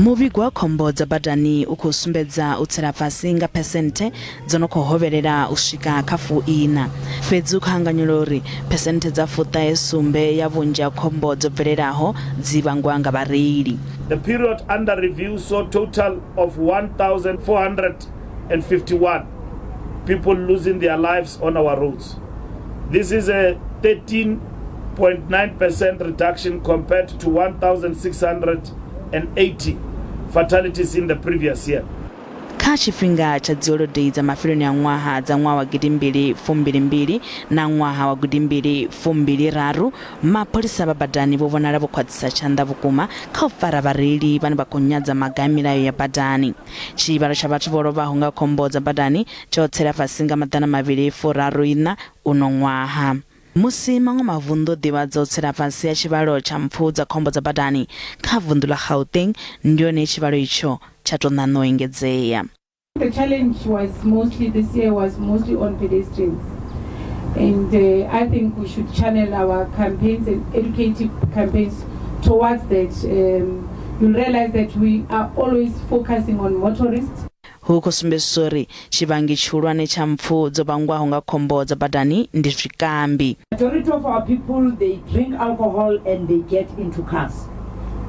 Muvhigo wa khombo dza badani u khou sumbedza u tsela fhasi nga phesenthe dzo no khou hovhelela u swika kha fuiṋa. Fhedzi hu khou anganyelwa uri phesenthe dza fuṱahe sumbe ya vhunzhi ha khombo dzo bvelelaho dzi vhangwa nga vhareili. The period under review saw total of 1,451 people losing their lives on our roads. This is a 13.9% reduction compared to 1,680 fatalities in the previous year. Kha tshifhinga tsha dziholodei dza mafheloni a ṅwaha dza ṅwaha wa gidimbili fumbili-mbili na ṅwaha wa gidimbili fumbili-raru, mapholisa vha badani vho vhonala vho khwaṱhisa tshanḓa vhukuma kha u fara vhareili vhane vha khou nyadza maga a milayo ya badani. Tshivhalo tsha vhathu vho lovhaho nga khombo dza badani tsho tsela fhasi nga maḓana mavhili furaru iṋa uno ṅwaha. Musi maṅwe mavunḓu o ḓivhadza u tsela fhasi ha tshivhalo tsha mpfu dza khombo dza badani, kha vunḓu ḽa Gauteng ndi hone he tshivhalo itsho tsha tou ṋaṋa u engedzea. The challenge was mostly this year was mostly on pedestrians and uh, I think we should channel our campaigns and educative campaigns towards that. Um, you'll realize that we are always focusing on motorists. Hu khou sumbedziswa uri tshivhangi tshihulwane tsha mpfu dzo vhangwaho nga khombo dza badani ndi zwikambi. Majority of our people they drink alcohol and they get into cars.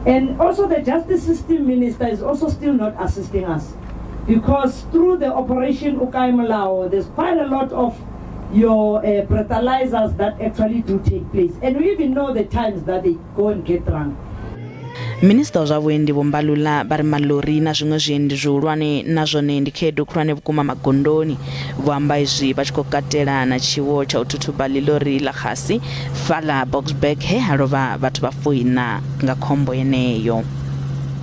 And also the justice system minister is also still not assisting us because through the operation Ukai Molao there's quite a lot of your uh, breathalyzers that actually do take place and we even know the times that they go and get drunk. Minisiṱa wa zwa Vhuendi Vho Mbalula vha ri maḽori na zwiṅwe zwiendi zwihulwane na zwone ndi khaedu khulwane vhukuma magondoni. Vho amba izwi vha tshi khou katela na tshiwo tsha u thuthuba ḽiḽori ḽa xasi fhaḽa Boksburg he ha lovha vhathu vha fuiṋa nga khombo yeneyo.